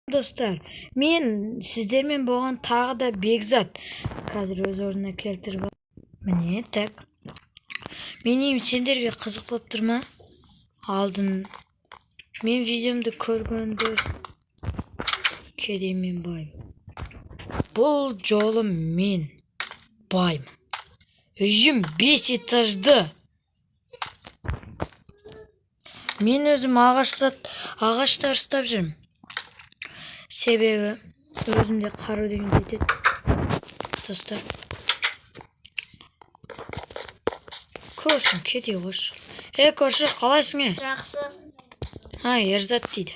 Достар, мен сіздермен болған тағы да Бекзат. Қазір өз орнына келтіріп міне, так. Менің сендерге қызық болып тұр ма? Алдын мен видеомды көргенде кедей мен баймын. Бұл жолы мен баймын. Үйім 5 этажды. Мен өзім ағаштар ұстап жүрмін. Себебі өзімде қару деген жетеді. Достар. Көршім кедей қойшы. Е, көрші, қалайсың, е? Жақсы. Ha, Ерзат дейді.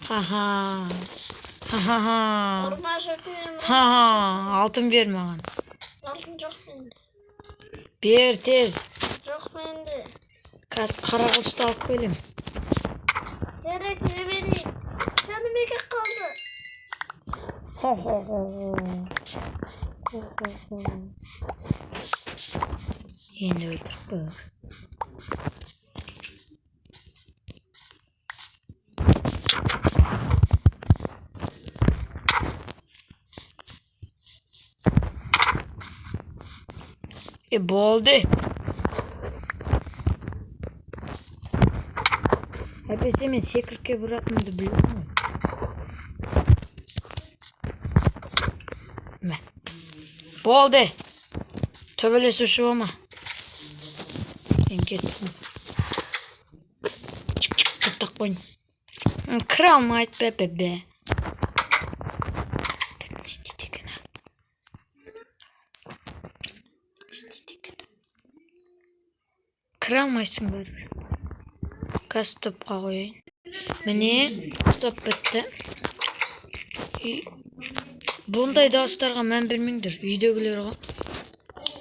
Ха-ха. Ха-ха-ха. Ұрма, өтінемін. Ха-ха. Алтын бер маған. Алтын жоқ менде. Бер тез. Жоқ менде. Қазір қара қылышты алып келем. Жарайды, не берейін? Жаным екі қалды. Хо-хо-хо. Хо-хо-хо. Енді өлтіріп қояр. E болды. Әйтпесе мен секіріп бұратынымды білемін ғой. Мә. Болды. Төбелесуші болма. Мен кеттім. Чик чик тоқтап қойын. Кіре алмайды бе бе бе. Так, не істейді екен, а? Не істейді екен? Кіре алмайсың бәрібір. Қазір стопқа қояйын. Міне, стоп бітті. Бұндай дауыстарға мән бермеңдер. Үйдегілер ғой.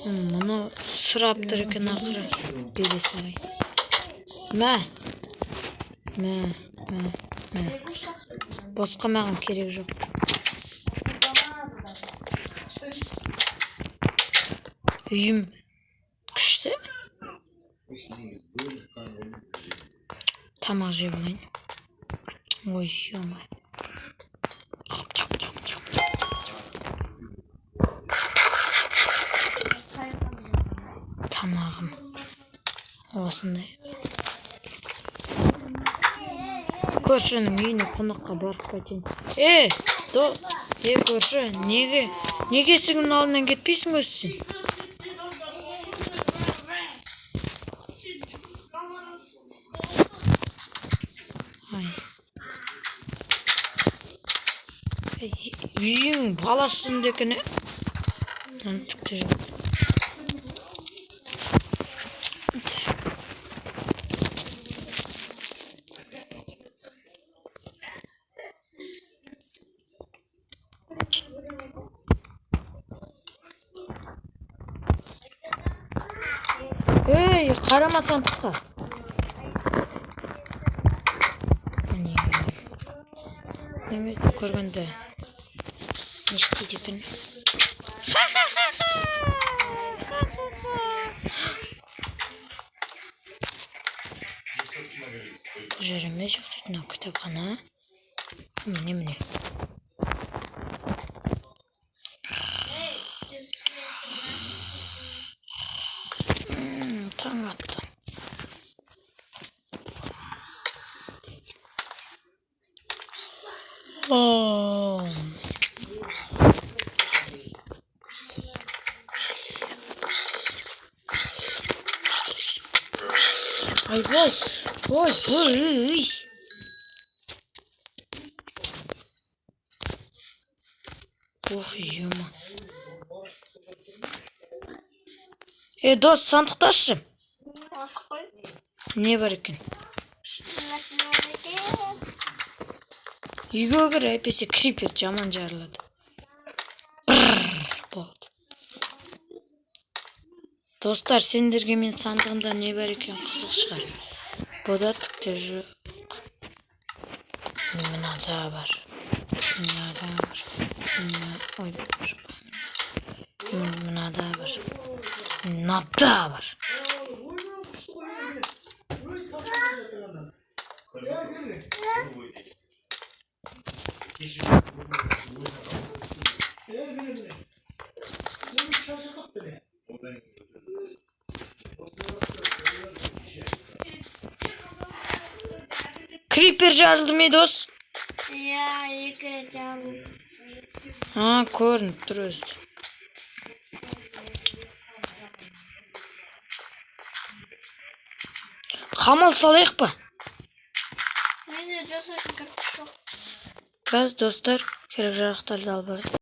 Мұны сұрап тұр екен ақыры. Бере салайын. Мә. Мә, мә, мә. Босқа маған керек жоқ. Үйім күшті. Тамақ жеп алайын. Ой, ё-моё. Тамағым осындай. Көршінің үйіне қонаққа барып қайтайын. Е, до, е, көрші, неге есігімнің алдынан кетпейсің өзі сен? Ай. Ей, үйің баласында екен, е? Мынаны түк те жоқ. Ей, қарама сандыққа. Міне. Неме көргенде не істейді екен? Ха-ха-ха-ха! Ха-ха-ха! Бұл жер емес жоқ дейді, мынау кітапхана. Міне, міне. Таң атты. О. Айбай, ой, ой. Ох, ё-ма. Е, дос, сандықты ашшы. Ашып қой. Не бар екен? Нәрсе бар екен. Үйге кір, әйтпесе крипер жаман жарылады. Бррр, болды. Достар, сендерге мен сандығымда не бар екен қызық шығар. Бұда түк те жоқ. Мынада бар. Мынада бар. Мына, ой, жоқ. Мынада бар. Мынада бар. Крипер жарылды ме, дос? Иә, екі рет жарылды. А, көрініп тұр өзі. Қамал салайық па? Менде жасайтын кірпіш жоқ. Қазір, достар, керек жарақтарды алып алайық.